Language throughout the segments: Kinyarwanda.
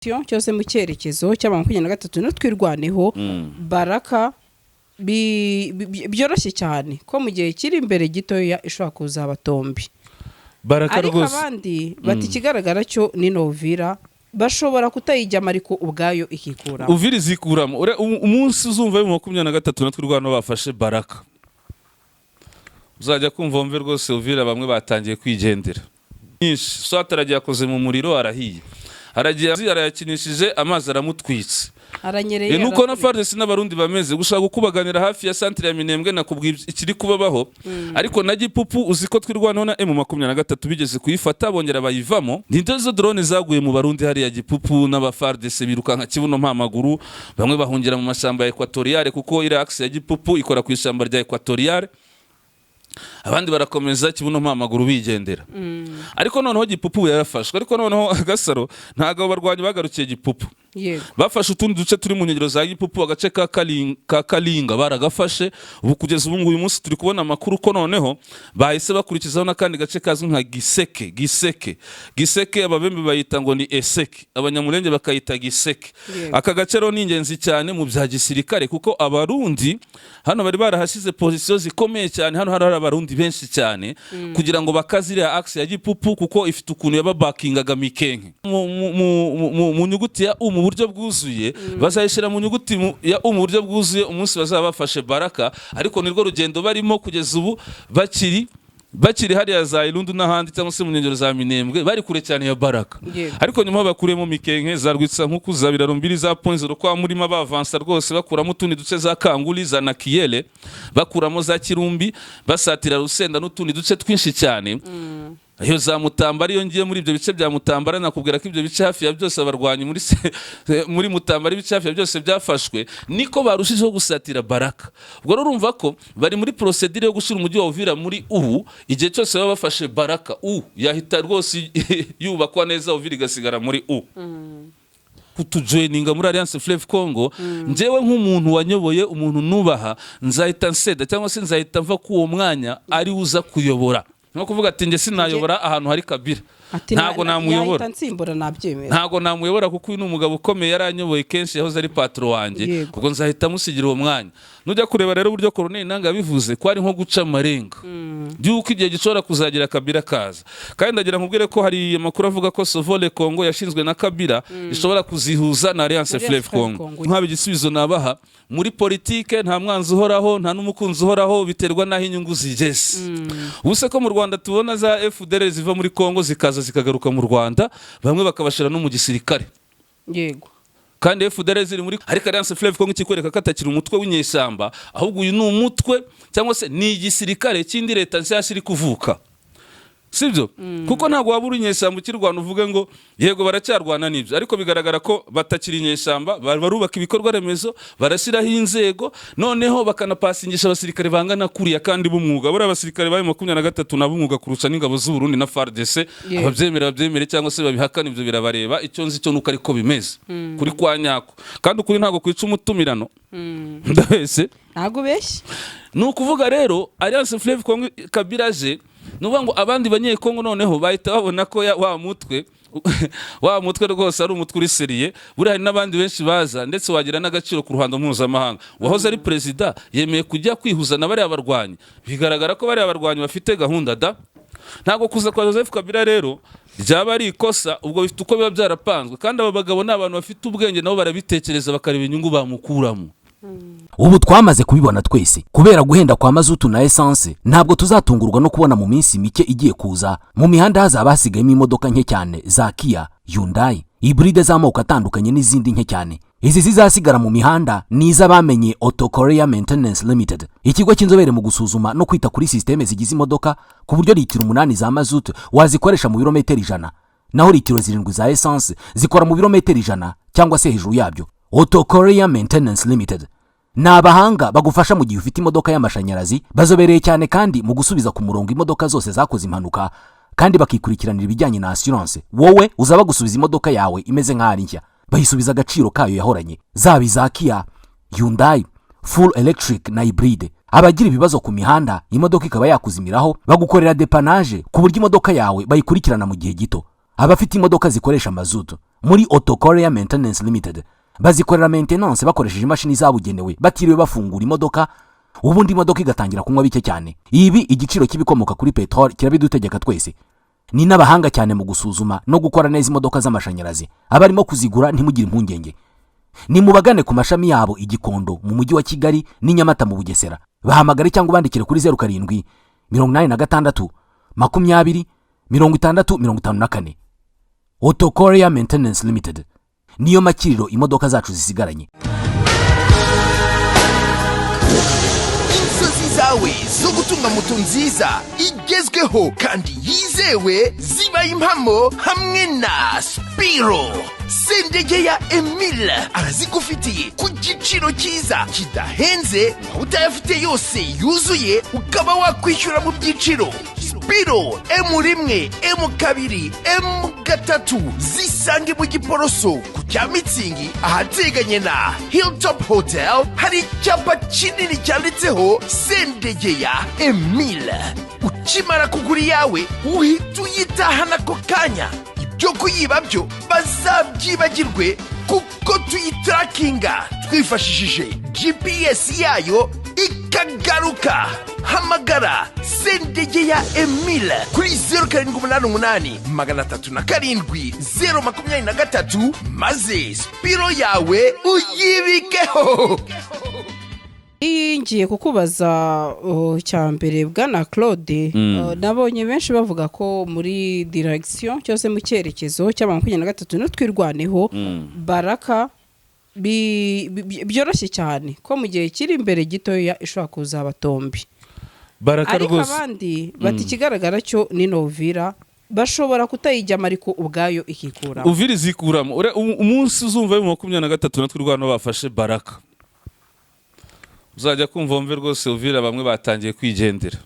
Cyose mu cyerekezo cy'aba 23 no Twirwaneho, Baraka byoroshye cyane ko mu gihe kiri imbere gitoya ishobora kuzaba tombi. Baraka Ariko rwose. abandi bati ikigaragara cyo ni Uvira bashobora kutayijyamo, ariko ubwayo ikikuramo. Uvira izikuramo. Umunsi uzumva mu 23 natwe Rwanda bafashe Baraka, uzajya kumva wumve rwose Uvira bamwe batangiye kwigendera nyinshi. Swat aragiye akoze mu muriro, arahiye, aragiye arayakinishije, amazi aramutwitse. Aranyereye. Nuko na Arakubita. FARDC n'Abarundi bameze gushaka gukubaganira hafi ya centre ya Minembwe. Nakubwiye ikiri kubabaho, ariko na Gipupu uzi ko Twirwanaho na M23 bigeze kuyifata, bongera bayivamo. Ni zo drone zaguye mu Barundi hariya Gipupu, n'aba FARDC birukanka kibuno mpamaguru, bamwe bahungira mu mashyamba ya Equatoriale, kuko iriya axe ya Gipupu ikora ku ishyamba rya Equatoriale, abandi barakomeza kibuno mpamaguru bigendera. Ariko noneho Gipupu yarafashwe, ariko noneho Gasaro, ntabwo abo barwanyi bagarukiye Gipupu. Bafashe utundi duce turi mu nkengero za Gipupu, agace ka Kalinga baragafashe. Ubu kugeza ubu nguyu munsi turi kubona amakuru ko noneho bahise bakurikizaho n'akandi gace kazwi nka Giseke. Giseke, Giseke, Ababembe bayita ngo ni Eseke, Abanyamulenge bakayita Giseke. Aka gace rero ni ingenzi cyane mu bya gisirikare, kuko Abarundi hano bari barahashyize position zikomeye cyane. Hano hari Abarundi benshi cyane kugira ngo bakaze iriya axe ya Gipupu, kuko ifite ukuntu yababakingaga Mikenke mu nyuguti ya U mu buryo bwuzuye. Bazayishyira mu nyuguti ya U mu buryo bwuzuye umunsi bazaba bafashe Baraka, ariko nirwo rugendo barimo kugeza ubu. Bakiri hariya za Irundu n'ahandi, cyangwa se mu nkengero za Minembwe, bari kure cyane ya Baraka. Ariko nyuma bakuriyemo Mikenke, za Rwitsa, nkuku, za Biraro Mbiri, za Point Zero, kwa Murima, bavansa rwose bakuramo utundi duce za Kanguri, za Nakiyele, bakuramo za Kirumbi, basatira Rusenda n'utundi duce twinshi cyane. Iyo za Mutambara, iyo ngiye muri ibyo bice bya Mutambara, nakubwira ko ibyo bice hafi ya byose abarwanyi muri Mutambara, ibice hafi ya byose byafashwe, niko barushijeho gusatira Baraka. Ubwo rero urumva ko bari muri procédure yo gushyira umujyi wa Uvira muri U. Igihe cyose baba bafashe Baraka, U yahita rwose yubakwa neza, Uvira igasigara muri U. Kutujoininga muri Alliance Fleuve Congo, njyewe nk'umuntu wanyoboye, umuntu nubaha, nzahita nseda cyangwa se nzahita mva ku uwo mwanya ari uza kuyobora. Nko kuvuga ati njye sinayobora ahantu hari Kabila. Ati Ntabwo namuyobora. Yahita nsimbura, nabyemera. Ntabwo namuyobora, kuko uyu ni umugabo ukomeye, yaranyoboye kenshi, yahoze ari patron wanjye. Ubwo nzahita musigira uwo mwanya. Nujya kureba rero uburyo Colonel Nanga yabivuze, ko ari nko guca amarenga by'uko igihe gishobora kuzagira Kabila kaza. Kandi ndagira nkubwire ko hari amakuru avuga ko Sauvons le Congo yashinzwe na Kabila ishobora kuzihuza na Alliance Alliance Fleuve Fleuve Congo. Congo. Nkaba igisubizo nabaha: muri politike nta mwanzi uhoraho, nta n'umukunzi uhoraho, biterwa n'aho inyungu zigeze. Ubu se ko mu Rwanda tubona za FDLR ziva muri Congo zikaza zikagaruka mu Rwanda, bamwe bakabashyira no mu gisirikare, kandi FDLR ziri muri, ariko Alliance Fleuve Congo ikikwereka ko atakiri umutwe w'inyeshyamba, ahubwo uyu ni umutwe cyangwa se ni igisirikare cy'indi leta nshyashya iri kuvuka, sibyo? Kuko ntabwo waba uri inyeshyamba ukirwana uvuge ngo yego baracyarwana n'ibyo, ariko bigaragara ko batakiri inyeshyamba. Barubaka ibikorwa remezo, barashyiraho inzego, noneho bakanapasingisha abasirikare bangana kuriya kandi b'umwuga. Buriya abasirikare ba 23 ni ab'umwuga kurusha n'ingabo z'u Burundi na FARDC. Ababyemera babyemere cyangwa se babihakana, ibyo birabareba. Icyo nzi cyo nuko ariko bimeze kuri kwa nyako, kandi ukuri ntabwo kwica umutumirano, ndabese. Ntabwo ubeshye. Ni ukuvuga rero Alliance Fleuve Congo, Kabila aje, ni ukuvuga ngo abandi Banyekongo noneho bahita babona ko wa mutwe rwose ari umutwe uri sérieux. Buriya hari n'abandi benshi baza, ndetse wagira n'agaciro ku ruhando mpuzamahanga. Uwahoze ari perezida yemeye kujya kwihuza na bariya barwanyi, bigaragara ko bariya barwanyi bafite gahunda da. Ntabwo kuza kwa Joseph Kabila rero ryaba ari ikosa, ubwo bifite uko biba byarapanzwe, kandi aba bagabo ni abantu bafite ubwenge, nabo barabitekereza bakareba inyungu bamukuramo. Ubu twamaze kubibona twese kubera guhenda kwa mazutu na esanse, ntabwo tuzatungurwa no kubona mu minsi mike igiye kuza mu mihanda hazaba hasigayemo imodoka nke cyane za Kia, Hyundai, hybride z'amoko atandukanye n'izindi nke cyane. Izi zizasigara mu mihanda ni iz'abamenye Auto Korea Maintenance Limited, ikigo cy'inzobere mu gusuzuma no kwita kuri sisiteme zigize imodoka, ku buryo litiro 8 za mazutu wazikoresha mu birometero 100, naho litiro 7 za esanse zikora mu birometero 100 cyangwa se hejuru yabyo. Auto Korea Maintenance Limited ni abahanga bagufasha mu gihe ufite imodoka y'amashanyarazi. Bazobereye cyane kandi mu gusubiza ku murongo imodoka zose zakoze impanuka, kandi bakikurikiranira ibijyanye na assurance. Wowe uzaba gusubiza imodoka yawe imeze nk'aho ari nshya, bayisubiza agaciro kayo yahoranye, zaba iza Kia, Hyundai, full electric na hybride. Abagira ibibazo ku mihanda, imodoka ikaba yakuzimiraho, bagukorera dépannage ku buryo imodoka yawe bayikurikirana mu gihe gito. Abafite imodoka zikoresha mazutu Muri Auto Korea Maintenance Limited bazikorera maintenance bakoresheje imashini zabugenewe, batiriwe bafungura imodoka, ubundi imodoka igatangira kunywa bike cyane. Ibi igiciro cy'ibikomoka kuri peteroli kirabidutegeka twese. Ni n'abahanga cyane mu gusuzuma no gukora neza imodoka z'amashanyarazi. Abarimo kuzigura, ntimugire impungenge, ni mubagane ku mashami yabo i Gikondo mu Mujyi wa Kigali n'i Nyamata mu Bugesera. Bahamagare cyangwa ubandikire kuri 0786 20 60 54. Auto Korea Maintenance Limited niyo makiriro imodoka zacu zisigaranye. Inzozi zawe zo gutunga moto nziza igezweho kandi yizewe zibaye impamo hamwe na Spiro. Sendege ya Emile arazigufitiye ku giciro cyiza kidahenze. Waba utayafite yose yuzuye, ukaba wakwishyura mu byiciro. Spiro M1, M2, M3 zisange mu Giporoso ku cya Mitsingi, ahateganye na Hilltop Hotel. Hari icyapa kinini cyanditseho Sendegeya Emile. Ukimara kugura iyawe, uhita uyitahana ako kanya. Ibyo kuyiba byo bazabyibagirwe, kuko tuyitarakinga twifashishije GPS yayo ikagaruka. Hamagara Sendegeya Emile kuri 0788 307 023, maze Spiro yawe uyibikeho. Ngiye kukubaza cya mbere, bwana Claude. Nabonye benshi bavuga ko muri direction cyangwa se mu cyerekezo cy'aba 23 n'Utwirwaneho, Baraka byoroshye cyane ko mu gihe kiri imbere gitoya ishobora kuzaba tombi. Baraka Ariko rwose. abandi bati ikigaragara cyo ni Uvira bashobora kutayijyamo, ariko ubwayo ikikuramo. Uvira izikuramo. Umunsi uzumva mu 23 na Twirwaneho bafashe Baraka, uzajya kumva wumve rwose Uvira bamwe batangiye kwigendera,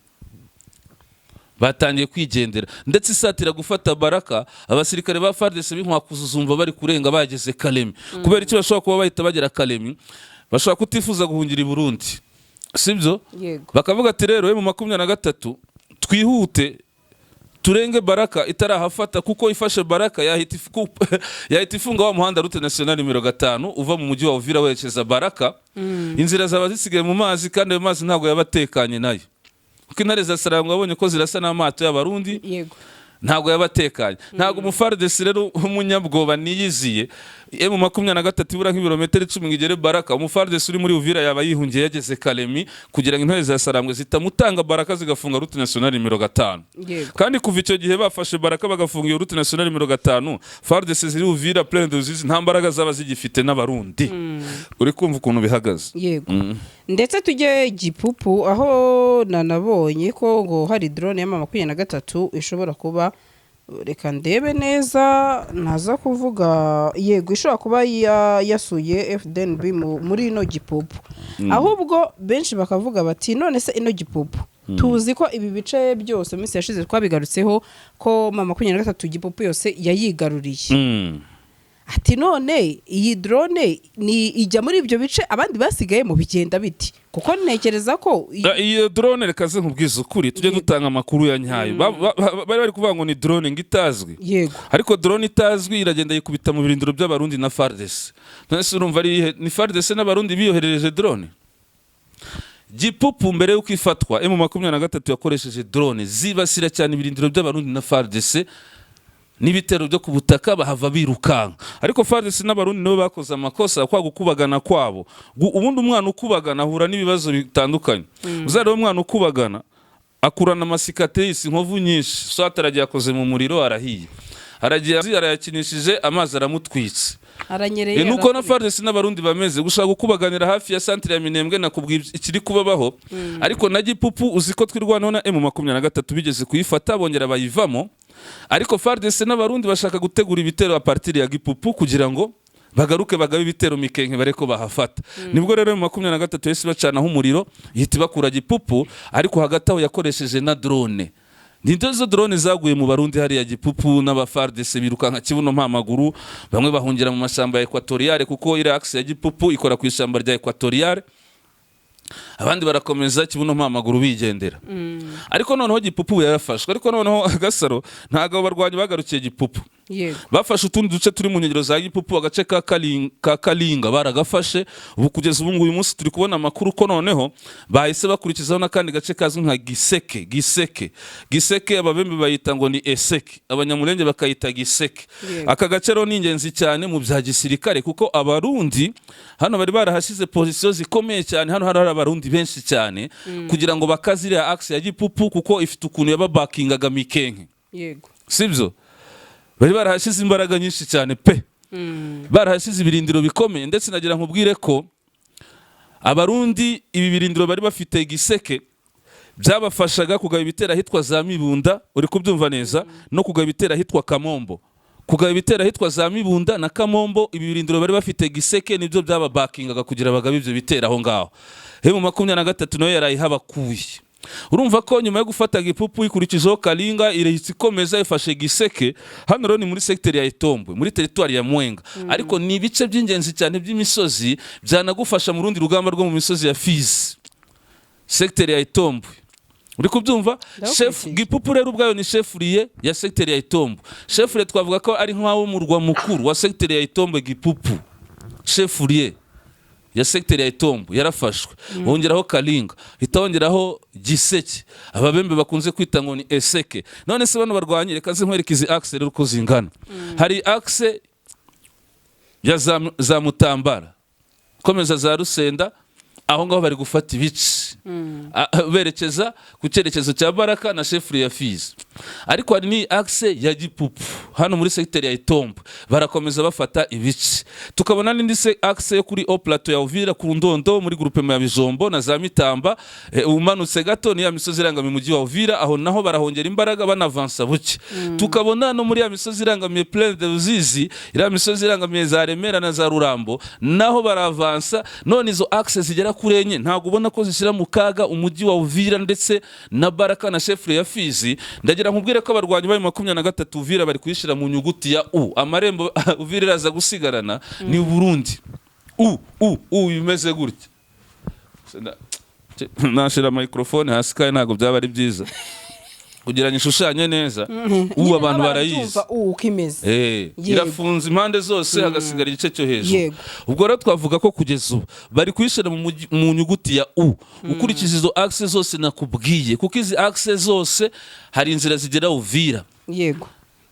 batangiye kwigendera. Ndetse isatira gufata Baraka, abasirikare ba FARDC b'inkwakuzi uzumva bari kurenga bageze Kalemi. Kubera icyo bashobora kuba bahita bagera Kalemi, bashobora kutifuza guhungira i Burundi, sibyo? Yego. Bakavuga ati rero mu 23 twihute turenge Baraka itarahafata, kuko ifashe Baraka yahita ifunga wa muhanda, route nationale nimero 5, uva mu mujyi wa Uvira werekeza Baraka. Inzira zaba zisigaye mu mazi, kandi ayo mazi ntabwo yaba atekanye nayo, kuko intare za Sarangwa wabonye ko zirasa n'amato y'Abarundi. Ntabwo yaba atekanye. Ntabwo umuFARDC rero w'umunyabwoba niyiziye M23 ibura nk'ibirometero 10 ngo igere Baraka, umuFARDC uri muri Uvira yaba yihungiye yageze Kalemi, kugira ngo intare za Sarangwe zitamutanga Baraka zigafunga route nationale nimero 5. Kandi kuva icyo gihe bafashe Baraka bagafunga iyo route nationale nimero 5, FARDC ziri Uvira, Plaine de Ruzizi, nta mbaraga zaba zigifite n'Abarundi. Uri kumva ukuntu bihagaze? Yego. Ndetse tujye Gipupu, aho nanabonye ko ngo hari drone ya 23 ishobora kuba, reka ndebe neza ntaza kuvuga, yego, ishobora kuba yasuye FDNB muri ino Gipupu. Ahubwo benshi bakavuga bati none se ino Gipupu, tuzi ko ibi bice byose mu minsi yashize twabigarutseho ko 23 Gipupu yose yayigaruriye. Ati none iyi drone ni ijya muri ibyo bice, abandi basigayemo bigenda biti? Kuko ntekereza ko Iyo drone, reka ze nkubwize ukuri, tujye dutanga amakuru ya nyayo. Bari kuvuga ngo ni drone ngo itazwi. Ariko drone itazwi iragenda yikubita mu birindiro by'Abarundi na FARDC. None se urumva ari iyihe? Ni FARDC n'Abarundi biyoherereje drone Gipupu. Mbere y'uko ifatwa, M23 yakoresheje drone zibasira cyane ibirindiro by'Abarundi na FARDC n'ibitero byo ku butaka, bahava birukanka. Ariko FARDC n'Abarundi nibo bakoze amakosa kwa gukubagana kwabo. Ubundi umwana ukubagana ahura n'ibibazo bitandukanye. Uzareba umwana ukubagana akurana ama cicatrices, inkovu nyinshi. Soit aragiye akoze mu muriro arahiye, aragiye arayakinishije amazi aramutwitse. Aranyereye. Nuko na Arakubita. FARDC n'Abarundi bameze gushaka gukubaganira hafi ya centre ya Minembwe. Nakubwiye ikiri kubabaho. Ariko na Gipupu uzi ko Twirwaneho na M23 bigeze kuyifata bongera bayivamo. Ariko FARDC n'Abarundi bashaka gutegura ibitero à partir ya Gipupu kugira ngo bagaruke bagabe ibitero Mikenke bareko bahafata. Nibwo rero M23 yahise bacanaho umuriro, ihita ibakura Gipupu. Ariko hagati aho yakoresheje na drone. Ni zo drone zaguye mu Barundi hariya Gipupu, n'aba FARDC birukanka kibuno mpamaguru, bamwe bahungira mu mashyamba ya Equatoriale, kuko iriya axe ya Gipupu ikora ku ishyamba rya Equatoriale. Abandi barakomeza kibuno mpamaguru bigendera. Ariko noneho Gipupu yarafashwe. Ariko noneho Gasaro, ntabwo abo barwanyi bagarukiye Gipupu. Bafashe utundi duce turi mu nkengero za Gipupu, agace ka Kalinga baragafashe. Ubu kugeza ubu nguyu munsi turi kubona amakuru ko noneho bahise bakurikizaho n'akandi gace kazwi nka Giseke. Giseke, Giseke, Ababembe bayita ngo ni Eseke, Abanyamulenge bakayita Giseke. Aka gace rero ni ingenzi cyane mu bya gisirikare, kuko Abarundi hano bari barahashyize position zikomeye cyane. Hano hari Abarundi benshi cyane kugira ngo bakaze iriya axe ya Gipupu, kuko ifite ukuntu yababakingaga Mikenke. Sibyo, bari barahashyize imbaraga nyinshi cyane pe, barahashyize ibirindiro bikomeye. Ndetse nagira nkubwire ko Abarundi ibi birindiro bari bafite Giseke byabafashaga kugaba ibitero ahitwa za Mibunda, uri kubyumva neza, no kugaba ibitero ahitwa Kamombo. Kugaba ibitero ahitwa za Mibunda na Kamombo, ibi birindiro bari bafite Giseke nibyo byababakingaga kugira bagabe ibyo bitero aho ngaho. M23 nayo yarayihabakuye. Urumva ko nyuma yo gufata Gipupu ikurikijeho Kalinga, irahita ikomeza ifashe Giseke. Hano rero ni muri secteur ya Itombwe, muri territoire ya Mwenga, ariko ni ibice by'ingenzi cyane by'imisozi byanagufasha mu rundi rugamba rwo mu misozi ya Fizi, secteur ya Itombwe, uri kubyumva? Ndawukurikiye. Chef Gipupu rero ubwayo ni chef-lieu ya secteur ya Itombwe. Chef-lieu twavuga ko ari nk'aho umurwa mukuru wa secteur ya Itombwe. Gipupu, chef-lieu ya secteur ya Itombwe, yarafashwe. Wongeraho Kalinga, hita wongeraho Giseke, Ababembe bakunze kwita ngo ni Eseke. None se bano barwanye, reka nze nkwereke izi axe rero uko zingana. Hari axe ya za Mutambara, komeza za Rusenda, aho ngaho bari gufata ibice berekeza ku cyerekezo cya Baraka na chef-lieu ya Fizi. Ariko hari ni axe ya Gipupu hano muri secteur ya Itombwe, barakomeza bafata ibice. Tukabona n'indi se axe yo kuri haut plateau ya Uvira, ku Ndondo, muri groupement ya Bijombo na za Mitamba. Umanutse gato ni ya misozi irangamiye umujyi wa Uvira, aho naho barahongera imbaraga, banavansa buke. Tukabona no muri ya misozi irangamiye Plaine de Ruzizi, iriya misozi irangamiye za Remera na za Rurambo, naho baravansa. None izo axe zigera kuri enye, ntabwo ubona ko zishyira mu kaga umujyi wa Uvira ndetse na Baraka na chef-lieu ya Fizi? Ndagira nkubwire ko abarwanyi b'ayo 23 Uvira bari kuyishyira mu nyuguti ya U. Amarembo Uvira iraza gusigarana ni Burundi. U U U bimeze gutya. Nashira microphone hasi kandi ntabwo byaba ari byiza kugira ngo ishushanye neza ubu abantu barayizi. Ubu uko imeze. Irafunze impande zose, hagasigara igice cyo hejuru. Ubwo rero twavuga ko kugeza ubu bari kuyishyira mu nyuguti ya U, ukurikije izo axe zose nakubwiye, kuko izi axe zose hari inzira zigera Uvira.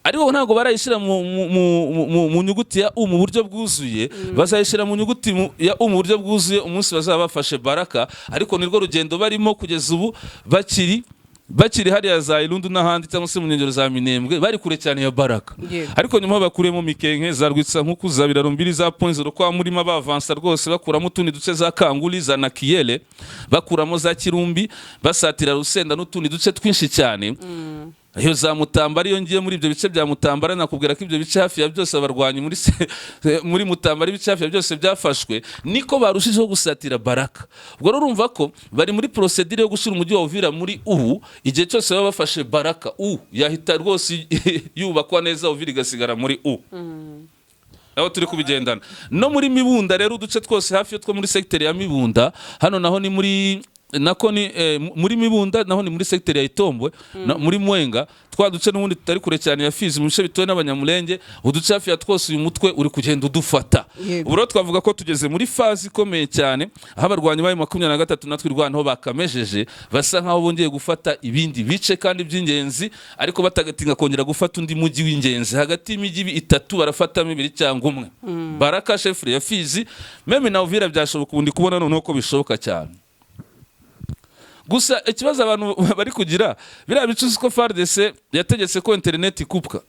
Ariko ntabwo barayishyira mu nyuguti ya U mu buryo bwuzuye. Bazayishyira mu nyuguti ya U mu buryo bwuzuye umunsi bazaba bafashe Baraka. Ariko nirwo rugendo barimo kugeza ubu, bakiri hariya za Irundu n'ahandi, cyangwa se mu nkengero za Minembwe, bari kure cyane ya Baraka. Ariko nyuma bakuriyemo Mikenke, za Rwitsankuku, za Biraro Mbiri, za Point Zero, kwa Murima, bavansa rwose bakuramo utundi duce za Kanguri, za Nakiyele, bakuramo za Kirumbi, basatira Rusenda n'utundi duce twinshi cyane. Iyo za Mutambara, iyo ngiye muri ibyo bice bya Mutambara, nakubwira ko ibyo bice hafi ya byose abarwanyi muri Mutambara, ibice hafi ya byose byafashwe, niko barushijeho gusatira Baraka. Ubwo rero urumva ko bari muri procédure yo gushyira umujyi wa Uvira muri U. Igihe cyose baba bafashe Baraka, U yahita rwose yubakwa neza, Uvira igasigara muri U. Aho turi kubigendana no muri Mibunda rero, uduce twose hafi yo two muri secteur ya Mibunda hano, naho ni muri nako ni muri Mibunda, naho ni muri secteur ya Itombwe, muri Mwenga, twa duce n'ubundi tutari kure cyane ya Fizi, mu bice bituwe n'Abanyamulenge. Uduce hafi ya twose uyu mutwe uri kugenda udufata. Ubu rero twavuga ko tugeze muri phase ikomeye cyane, aho abarwanyi bayo 23 natwe Rwanda bakamejeje, basa nkaho bongeye gufata ibindi bice kandi by'ingenzi, ariko batagatinga kongera gufata undi mujyi w'ingenzi. Hagati y'imijyi itatu barafatamo ibiri cyangwa umwe: Baraka, chef-lieu ya Fizi, même na Uvira byashoboka. Ubundi kubona noneho ko bishoboka cyane. Gusa ikibazo abantu bari kugira, biriya bice uzi ko FARDC yategetse ko internet ikupwa.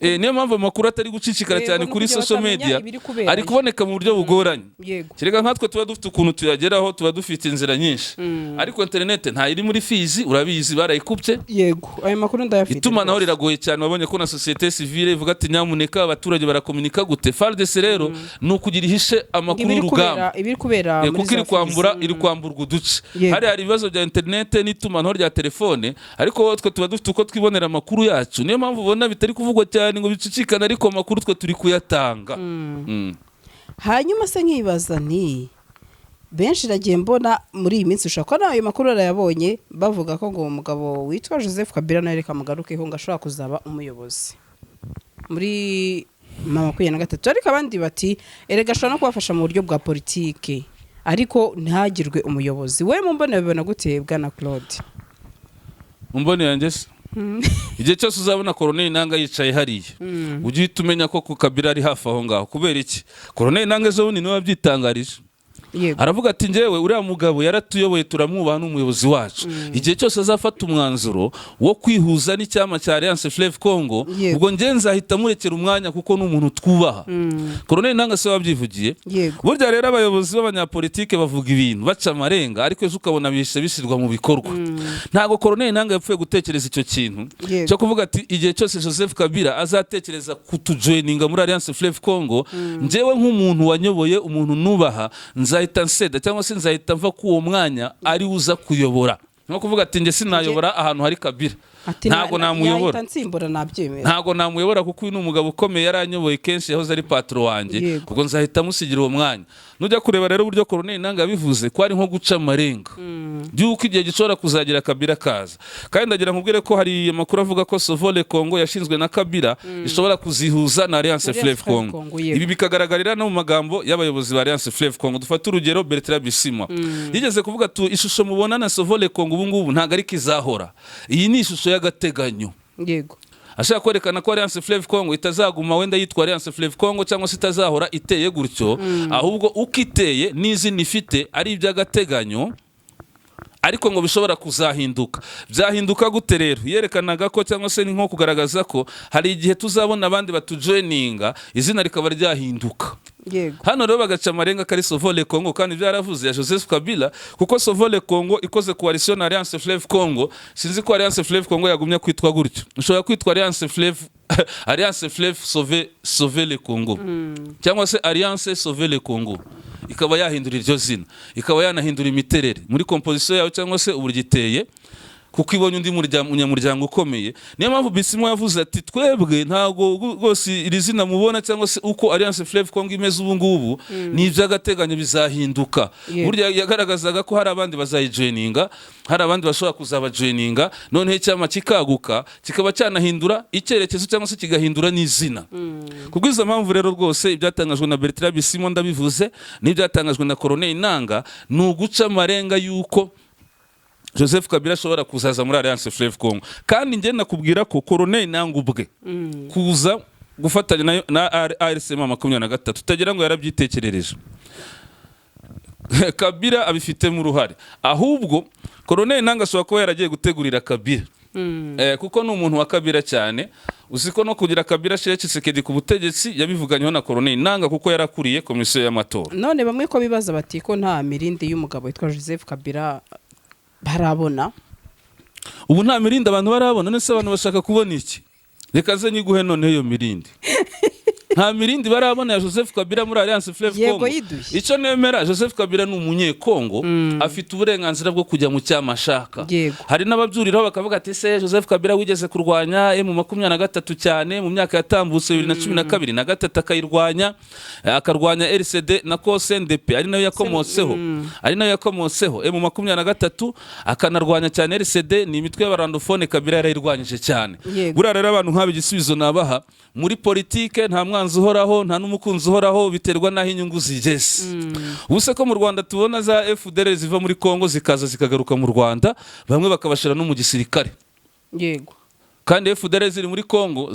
Niyo mpamvu amakuru atari gucicikara cyane no kuri kugira social batamenya media, ibiri kuberayo. ari kuboneka mu buryo bugoranye. Kereka nkatwe tuba dufite ukuntu tuyageraho, tuba dufite inzira nyinshi, ariko internet ntayiri muri Fizi, urabizi, barayikupye. Yego, ayo makuru ndayafite Itumanaho rwose. riragoye cyane. Wabonye ko na société civile ivuga ati: "Nyamuneka, abaturage barakominika gute?" FARDC rero ni ukugira ihishe amakuru Ibiri y'urugamba. kubera, ibiri kubera muri Kuko iri za kwambura Fizi. iri kwamburwa uduce. Hari ibibazo bya internet n'itumanaho rya telefone, ariko twe tuba dufite uko twibonera amakuru yacu. Niyo mpamvu ubona bitari kuvugwa cyane ngo bicicikane, ariko amakuru twe turi kuyatanga. Hanyuma se nkibaza nti benshi nagiye mbona muri iyi minsi, ushobora kuba nawe ayo makuru arayabonye, bavuga ko ngo uwo mugabo witwa Joseph Kabila nawe, reka mugarukeho, ngo ashobora kuzaba umuyobozi. Muri M23, ariko abandi bati erega ashobora no kubafasha mu buryo bwa politike, ariko ntihagirwe umuyobozi. We mu mbona bibona gute, bwana Claude? Mu mboni yanjye se, igihe cyose uzabona Koroneli Nanga yicaye hariya, ujye uhita umenya ko ku Kabila ari hafi aho ngaho. Kubera iki? Koroneli Nanga ejo bundi niwe wabyitangarije. Aravuga ati: "Njyewe uriya mugabo yaratuyoboye, turamwubaha, n'umuyobozi wacu. Igihe cyose azafata umwanzuro wo kwihuza n'icyama cya Alliance Fleuve Congo, ubwo njye nzahita murekera umwanya, kuko ni umuntu twubaha." Koroneli Nanga se wabyivugiye. Burya rero abayobozi b'abanyapolitike bavuga ibintu baca amarenga, ariko ejo ukabona bihise bishyirwa mu bikorwa. Ntabwo Koroneli Nanga yapfuye gutekereza icyo kintu cyo kuvuga ati igihe cyose Joseph Kabila azatekereza kutujoininga muri Alliance Fleuve Congo, njyewe nk'umuntu wanyoboye, umuntu nubaha, nzahita nseda cyangwa se nzahita mva ku uwo mwanya, ari we uza kuyobora. Nko kuvuga ati njye sinayobora ahantu hari Kabila. Ati Ntabwo namuyobora. Yahita nsimbura, nabyemera. Ntabwo namuyobora kuko uyu ni umugabo ukomeye, yaranyoboye kenshi, yahoze ari patron wanjye. Ubwo nzahita musigira uwo mwanya. Nujya kureba rero uburyo Koroneli Nanga yabivuze, ko ari nko guca amarenga by'uko igihe gishobora kuzagira Kabila kaza. Kandi ndagira nkubwire ko hari amakuru avuga ko Sauvons le Congo yashinzwe na Kabila ishobora kuzihuza na Alliance Alliance Fleuve Fleuve Congo. Congo, yego. Ibi bikagaragarira no mu magambo y'abayobozi ba Alliance Fleuve Congo. Dufate urugero, Bertrand Bisimwa yigeze kuvuga tu ishusho mubona na Sauvons le Congo ubu ngubu ntabwo ariko izahora, iyi ni ishusho y'agateganyo. Ashaka kwerekana ko Alliance Fleuve Congo itazaguma wenda yitwa Alliance Fleuve Congo, cyangwa se itazahora iteye gutyo, ahubwo uko iteye n'izina ifite ari iby'agateganyo, ariko ngo bishobora kuzahinduka. Byahinduka gute rero? Yerekanaga ko, cyangwa se ni nko kugaragaza ko hari igihe tuzabona abandi batujoininga, izina rikaba ryahinduka. Hano rero bagaca amarenga ko ari Sauvons le Congo, kandi byaravuze ya Joseph Kabila, kuko Sauvons le Congo ikoze coalition na Alliance Fleuve Congo, sinzi ko Alliance Fleuve Congo yagumya kwitwa gutyo. Ushobora kwitwa Alliance Fleuve Sauver le Congo, cyangwa se Alliance Sauver le Congo, ikaba yahindura iryo zina, ikaba yanahindura imiterere muri composition yawe cyangwa se uburyo iteye, kuko ibonye undi munyamuryango ukomeye. Niyo mpamvu Bisimwa yavuze ati twebwe ntabwo rwose iri zina mubona cyangwa se uko Alliance Fleuve Congo imeze ubu ngubu ni iby'agateganyo, bizahinduka. Burya yagaragazaga ko hari abandi bazayijoininga, hari abandi bashobora kuzabajoininga, noneho icyama kikaguka, kikaba cyanahindura icyerekezo cyangwa se kigahindura n'izina. Kubw'izo mpamvu rero rwose, ibyatangajwe na Bertrand Bisimwa ndabivuze, n'ibyatangajwe na Corneille Nanga, ni uguca amarenga y'uko Joseph Kabila ashobora kuzaza muri Alliance Fleuve Congo. Kandi njye nakubwira ko Corneille Nanga ubwe kuza gufatanya na ARCM 23, utagira ngo yarabyitekerereje, Kabila abifitemo uruhare. Ahubwo Corneille Nanga ashobora kuba yaragiye gutegurira Kabila, kuko ni umuntu wa Kabila cyane. Uzi ko no kugira Kabila ashire Tshisekedi ku butegetsi yabivuganyeho na Corneille Nanga, kuko yarakuriye komisiyo y'amatora. None bamwe ko bibaza bati ko nta mirindi y'umugabo witwa Joseph Kabila barabona? Ubu nta mirindi abantu barabona. None se abantu bashaka kubona iki? Reka ze nyiguhe noneho iyo mirindi. Nta mirindi barabona ya Joseph Kabila muri Alliance Fleuve Congo. Yiduye. Icyo nemera, Joseph Kabila ni umunyekongo, afite uburenganzira bwo kujya mu cyama ashaka. Hari n'ababyuriraho bakavuga ati se Joseph Kabila wigeze kurwanya M23 cyane mu myaka yatambutse 2012 na gatatu, akayirwanya, akarwanya RCD na ko CNDP, ari nayo yakomotseho M23, akanarwanya cyane RCD, ni imitwe y'abarwandophone, Kabila yarayirwanyije cyane. Buriya rero abantu nk'aba, igisubizo nabaha, muri politike nta mwanzi uhoraho, nta n'umukunzi uhoraho, biterwa n'aho inyungu zigeze. Ubu se ko mu Rwanda tubona za FDLR ziva muri Congo zikaza zikagaruka mu Rwanda, bamwe bakabashyira no mu gisirikare, kandi FDLR ziri muri Congo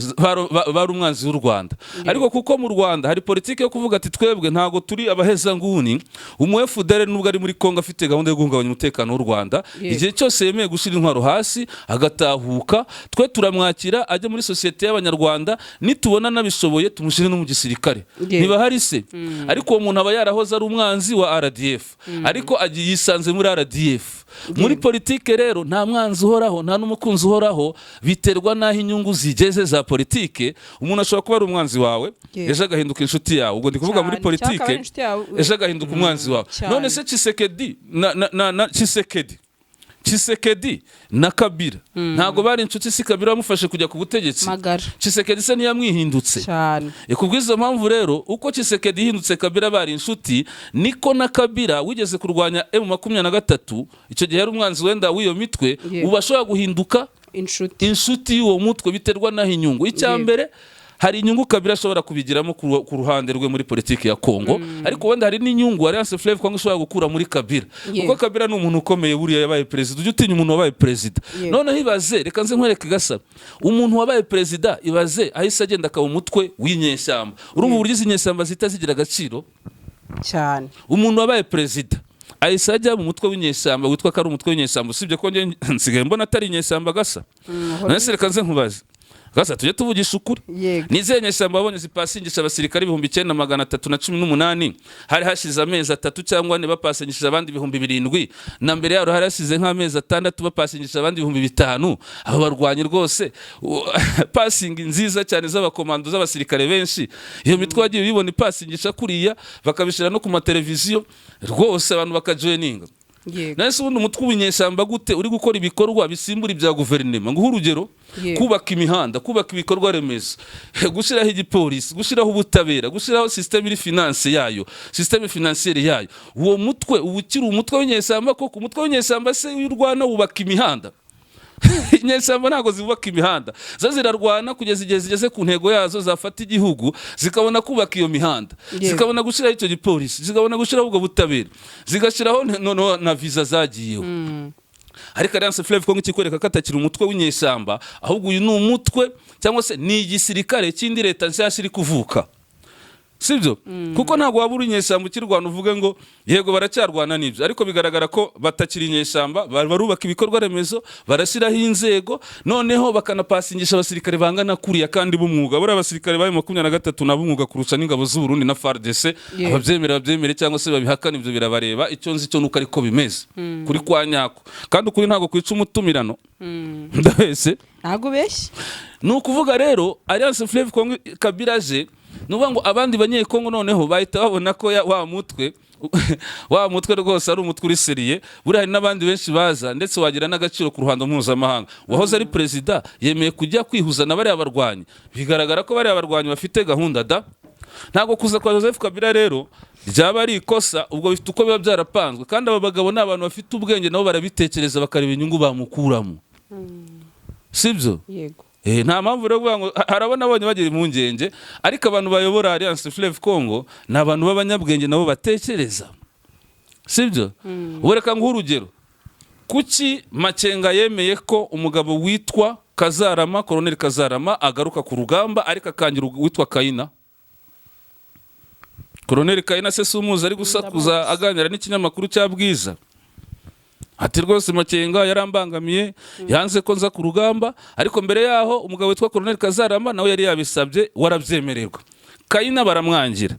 bari umwanzi w'u Rwanda, ariko kuko mu Rwanda hari politiki yo kuvuga ati twebwe ntabwo turi abahezanguni, umu FDLR nubwo ari muri Congo afite gahunda yo guhungabanya umutekano w'u Rwanda, igihe cyose yemeye gushyira intwaro hasi agatahuka, twe turamwakira ajya muri sosiyete y'Abanyarwanda, nitubona nabishoboye tumushyire no mu gisirikare. Niba hari se, ariko uwo muntu aba yarahoze ari umwanzi wa RDF, ariko agiye yisanze muri RDF. Muri politike rero nta mwanzi uhoraho, nta n'umukunzi uhoraho, biterwa n'aho inyungu zigeze za politike. Umuntu ashobora kuba ari umwanzi wawe, ejo agahinduka inshuti yawe. Ubwo ndi kuvuga muri Cyane, cyangwa akaba politike, ari inshuti yawe. ejo agahinduka umwanzi wawe. None se Tshisekedi na Tshisekedi na Kabila ntabwo bari inshuti? Si Kabila wamufashe kujya ku butegetsi? Magara. Tshisekedi se ntiyamwihindutse? Cyane. Kubw'izo mpamvu rero, uko Tshisekedi yihindutse Kabila bari inshuti, niko na Kabila wigeze kurwanya M23, icyo gihe yari umwanzi wenda w'iyo mitwe, ubu ashobora guhinduka inshuti inshuti y'uwo mutwe. Biterwa n'aho inyungu. Icya mbere Hari inyungu Kabila ashobora kubigiramo ku ruhande rwe muri politiki ya Kongo, ariko wenda hari n'inyungu Alliance Fleuve Congo ishobora gukura muri Kabila, kuko Kabila ni umuntu ukomeye. Buriya yabaye perezida, ujya utinya umuntu wabaye perezida. Noneho ibaze, reka nze nkwereke gasa, umuntu wabaye perezida, ibaze ahise agenda akaba umutwe w'inyeshyamba. Urumva uburyo izi nyeshyamba zihita zigira agaciro? Cyane. Umuntu wabaye perezida ahise ajya mu mutwe w'inyeshyamba witwa ko ari umutwe w'inyeshyamba, usibye ko njye nsigaye mbona atari inyeshyamba gasa. None se reka nze nkubaze gasa, tujye tuvugisha ukuri. Yego. Ni izihe nyeshyamba wabonye zipasingisha abasirikare 9318? Hari hashize amezi 3 cyangwa 4 bapasingishije abandi 7000, na mbere yaro hari hashize nk'amezi 6 bapasingishije abandi 5000. Abo barwanyi rwose, passing nziza cyane z'abakomando, z'abasirikare benshi. Iyo mitwe wagiye uyibona ipasingisha kuriya, bakabishyira no ku mateleviziyo rwose, abantu bakajoininga? Nahise ubundi umutwe w'inyeshyamba gute uri gukora ibikorwa bisimbura ibya guverinoma? Nguhe urugero: kubaka imihanda, kubaka ibikorwa remezo, gushyiraho igipolisi, gushyiraho ubutabera, gushyiraho système iri finance yayo, système financière yayo. Uwo mutwe uba ukiri umutwe w'inyeshyamba koko? Umutwe w'inyeshyamba se iyo urwana wubaka imihanda? Inyeshyamba ntabwo zubaka imihanda, zo zirarwana kugeza igihe zigeze ku ntego yazo, zafata igihugu zikabona kubaka iyo mihanda, zikabona gushyiraho icyo gipolisi, zikabona gushyiraho ubwo butabera, zigashyiraho noneho na viza zagiyeho. Ariko Alliance Fleuve Congo ikikwereka ko atakiri umutwe w'inyeshyamba, ahubwo uyu ni umutwe cyangwa se ni igisirikare cy'indi leta nshyashya iri kuvuka, sibyo? Kuko ntabwo waba uri inyeshyamba ukirwana uvuge ngo yego baracyarwana n'ibyo, ariko bigaragara ko batakiri inyeshyamba. Barubaka ibikorwa remezo, barashyiraho inzego, noneho bakanapasingisha abasirikare bangana kuriya kandi b'umwuga. Buriya abasirikare ba M23 ni ab'umwuga kurusha n'ingabo z'u Burundi na FARDC. Ababyemera babyemere cyangwa se babihakana, ibyo birabareba. Icyo nzi cyo nuko ariko bimeze kuri kwa nyako, kandi ukuri ntabwo kwica umutumirano, ndabese. Ntabwo ubeshye. Ni ukuvuga rero Alliance Fleuve Congo, Kabila aje, ni ukuvuga ngo abandi banyekongo noneho bahita babona ko wa mutwe rwose ari umutwe uri sérieux. Buriya hari n'abandi benshi baza, ndetse wagira n'agaciro ku ruhando mpuzamahanga. Uwahoze ari perezida yemeye kujya kwihuza na bariya barwanyi, bigaragara ko bariya barwanyi bafite gahunda da. Ntabwo kuza kwa Joseph Kabila rero ryaba ari ikosa, ubwo bifite uko biba byarapanzwe, kandi aba bagabo ni abantu bafite ubwenge, nabo barabitekereza bakareba inyungu bamukuramo, sibyo? Yego. Nta mpamvu rero kuvuga ngo hari abo nabonye bagira impungenge, ariko abantu bayobora Alliance Fleuve Congo ni abantu b'abanyabwenge, nabo batekereza, sibyo? Ubu reka nguhe urugero. Kuki Makenga yemeye ko umugabo witwa Kazarama, Colonel Kazarama, agaruka ku rugamba, ariko akangira uwitwa Kayina? Colonel Kayina se si umuzi ari gusakuza aganira n'ikinyamakuru cya Bwiza, ati rwose Makenga yarambangamiye, yanze ko nza ku rugamba? Ariko mbere yaho umugabo witwa Colonel Kazarama nawe yari yabisabye, warabyemererwa. Kayina baramwangira.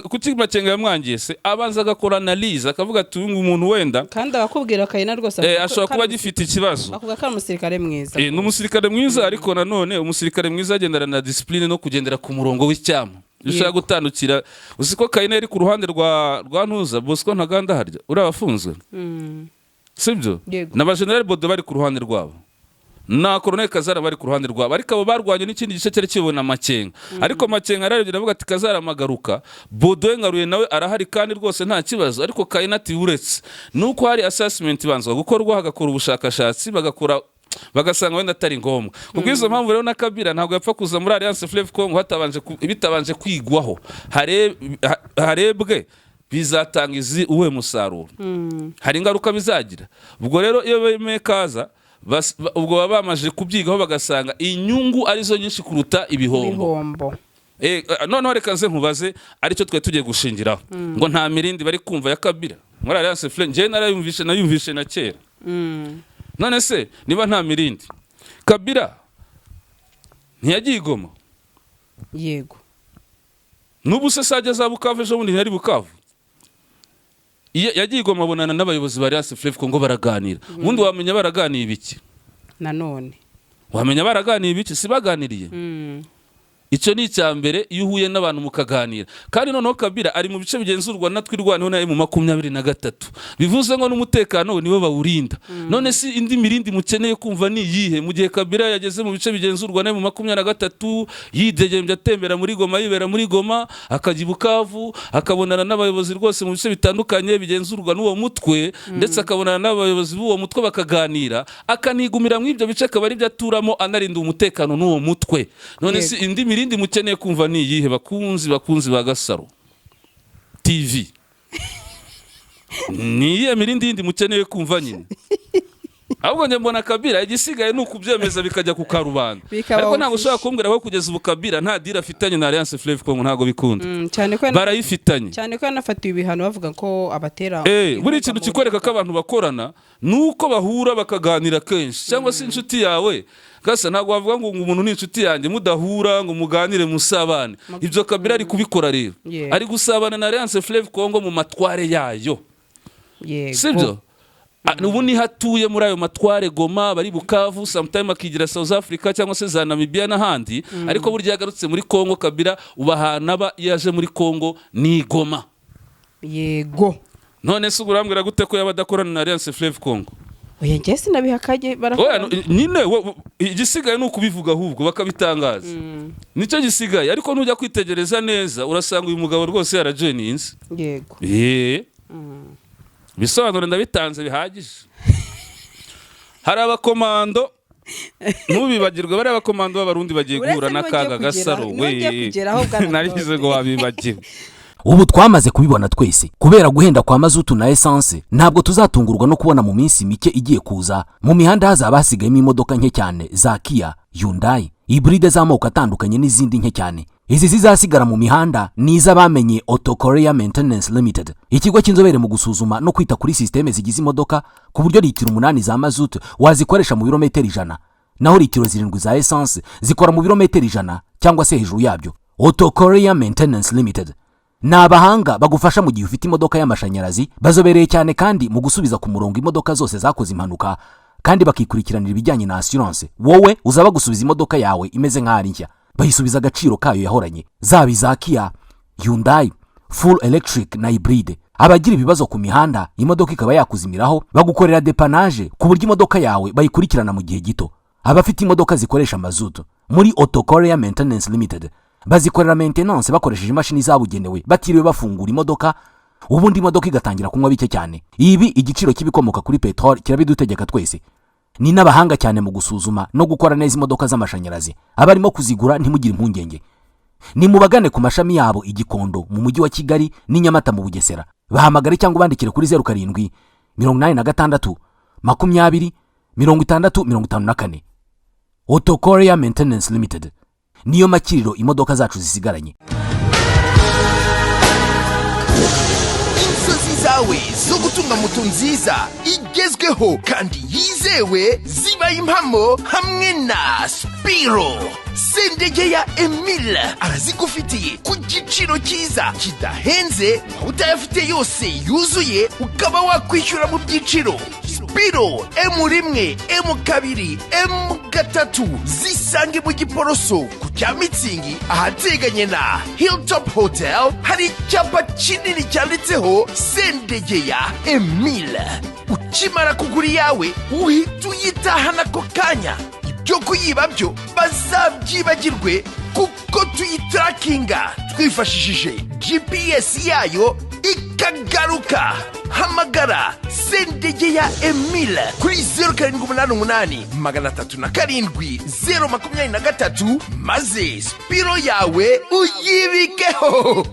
Kuki Makenga yamwangiye se? Abanza agakora analyse, akavuga ati uyu muntu wenda Kandi abakubwira Kayina rwose ashobora kuba agifite ikibazo. Bakuvuga ko ari umusirikare mwiza. Ni umusirikare mwiza, ariko nanone umusirikare mwiza agendana na discipline no kugendera ku murongo w'icyama. Iyo ushaka gutandukira, uzi ko Kayina yari ku ruhande rwa Ntuza Bosco Ntaganda, harya uriya wafunzwe, sibyo? Yego. Na ba General Bodo bari ku ruhande rwabo, na Colonel Kazara bari ku ruhande rwabo, ariko abo barwanye n'ikindi gice cyari kibona Makenga. Ariko Makenga ararebye aravuga ati Kazara amagaruka, Bodo ngaruye nawe arahari kandi rwose nta kibazo. Ariko Kayina ati uretse nuko hari assessment ibanzwa gukorwa, hagakora ubushakashatsi, bagakora bagasanga wenda atari ngombwa. Kubw'izo mpamvu rero na Kabila ntabwo yapfa kuza muri Alliance Fleuve Congo bitabanje kwigwaho, harebwe bizatanga izi uwuhe musaruro, hari ingaruka bizagira. Ubwo rero iyo bemeye kaza, ubwo baba bamaze kubyigaho, bagasanga inyungu arizo nyinshi kuruta ibihombo. Ibihombo. Noneho reka nze nkubaze, aricyo twari tugiye gushingiraho, ngo nta mirindi bari kumva ya Kabila muri Alliance Fleuve. Njyewe narayumvishe, nayumvishe na kera. None se niba nta mirindi, Kabila ntiyagiye i Goma? Yego. N'ubu se sajya za Bukavu? Ejo bundi ntiyari Bukavu? Iyo yagiye i Goma abonana n'abayobozi ba Alliance Fleuve Congo, baraganira. Ubundi wamenya baraganiye ibiki? Nanone Wamenya baraganiye ibiki? Si baganiriye? Icyo ni icya mbere, iyo uhuye n'abantu mukaganira. Kandi noneho Kabila ari mu bice bigenzurwa na Twirwaneho na M23, bivuze ngo n'umutekano we nibo bawurinda. None si indi mirindi mukeneye kumva ni iyihe, mu gihe Kabila yageze mu bice bigenzurwa na M23, yidegembya, atembera muri Goma, yibera muri Goma, akajya i Bukavu, akabonana n'abayobozi rwose mu bice bitandukanye bigenzurwa n'uwo mutwe, ndetse akabonana n'abayobozi b'uwo mutwe bakaganira, akanigumira muri ibyo bice, akaba aribyo aturamo, anarinda umutekano n'uwo mutwe? None si indi mirindi mukeneye kumva ni iyihe, bakunzi ba Gasaro TV? Ni iyihe mirindi yindi mukeneye kumva nyine? Ahubwo njye mbona Kabila igisigaye ni ukubyemeza bikajya ku karubanda. Bikaba Ariko ntabwo official. ushobora kumbwira ko kugeza ubu Kabila nta deal afitanye na Alliance Fleuve Congo, ntabwo bikunda. Cyane ko Barayifitanye. Cyane ko yanafatiwe ibihano bavuga ko abatera Buri kintu kikwereka ko abantu bakorana ni uko bahura bakaganira kenshi, cyangwa se inshuti yawe gasa. Ntabwo wavuga ngo umuntu ni inshuti yanjye mudahura ngo muganire, musabane. Ibyo Kabila ari kubikora rero, ari gusabana na Alliance Fleuve Congo mu matware yayo. Sibyo? Ubu niho atuye muri ayo matware, Goma, bari Bukavu, sometime akigira South Africa cyangwa se za Namibia n'ahandi. Ariko burya yagarutse muri Congo. Kabila uba ahantu aba iyo aje muri Congo ni Goma. None se urambwira gute ko yaba adakorana na Alliance Fleuve Congo? Oya, njye sinabihakanye. Oya, Barakora. Nyine igisigaye ni ukubivuga ahubwo bakabitangaza, nicyo gisigaye. Ariko nujya kwitegereza neza urasanga uyu mugabo rwose yarajoininze. Ibisobanuro ndabitanze bihagije. Hari abakomando, ntubibagirwe, bariya abakomando b'Abarundi bagiye Uretse guhura nibo n'akaga. ngiye kugera- Gasaro nibo ngiye we, kugeraho, bwana narigize Claude. ngo wabibagiwe. Ubu twamaze kubibona twese, kubera guhenda kwa mazutu na esanse, ntabwo tuzatungurwa no kubona mu minsi mike igiye kuza mu mihanda hazaba hasigayemo imodoka nke cyane za Kia, Hyundai, hybride z'amoko atandukanye n'izindi nke cyane. Izi zizasigara mu mihanda ni iz'abamenye Auto Korea Maintenance Limited, ikigo cy'inzobere mu gusuzuma no kwita kuri sisiteme zigize imodoka, ku buryo litiro 8 za mazutu wazikoresha mu birometero 100, naho litiro 7 za esanse zikora mu birometero 100 cyangwa se hejuru yabyo. Auto Korea Maintenance Limited ni abahanga bagufasha mu gihe ufite imodoka y'amashanyarazi. Bazobereye cyane kandi mu gusubiza ku murongo imodoka zose zakoze impanuka, kandi bakikurikiranira ibijyanye na assurance. Wowe uzaba gusubiza imodoka yawe imeze nk'aho ari nshya, bayisubiza agaciro kayo yahoranye, zaba iza Kia, Hyundai, full electric na hybride. Abagira ibibazo ku mihanda, imodoka ikaba yakuzimiraho, bagukorera dépannage ku buryo imodoka yawe bayikurikirana mu gihe gito. Abafite imodoka zikoresha mazutu, muri Auto Korea Maintenance Limited bazikorera maintenance bakoresheje imashini zabugenewe, batiriwe bafungura imodoka, ubundi imodoka igatangira kunywa bike cyane. Ibi igiciro cy'ibikomoka kuri peteroli kirabidutegeka twese. Ni n'abahanga cyane mu gusuzuma no gukora neza imodoka z'amashanyarazi. Abarimo kuzigura, ntimugire impungenge, ni mubagane ku mashami yabo i Gikondo mu Mujyi wa Kigali n'i Nyamata mu Bugesera. Bahamagare cyangwa ubandikire kuri 0786 20 60 54. Auto Korea Maintenance Limited niyo makiriro imodoka zacu zisigaranye. Inzozi zawe zo gutunga moto nziza igezweho kandi yizewe zibaye impamo hamwe na Spiro. Sendege ya Emile arazigufitiye ku giciro cyiza kidahenze. Waba utayafite yose yuzuye, ukaba wakwishyura mu byiciro. Spiro M1, M2, M3 zisange mu Giporoso ku cya Mitsingi, ahateganye na Hilltop Hotel. Hari icyapa kinini cyanditseho Sendegeya Emile. Ukimara kugura iyawe uhita uyitahana ako kanya. Ibyo kuyiba byo bazabyibagirwe, kuko tuyitrackinga twifashishije GPS yayo ikagaruka. Hamagara Sendegeya Emile kuri 0788 307 023, maze Spiro yawe uyibikeho.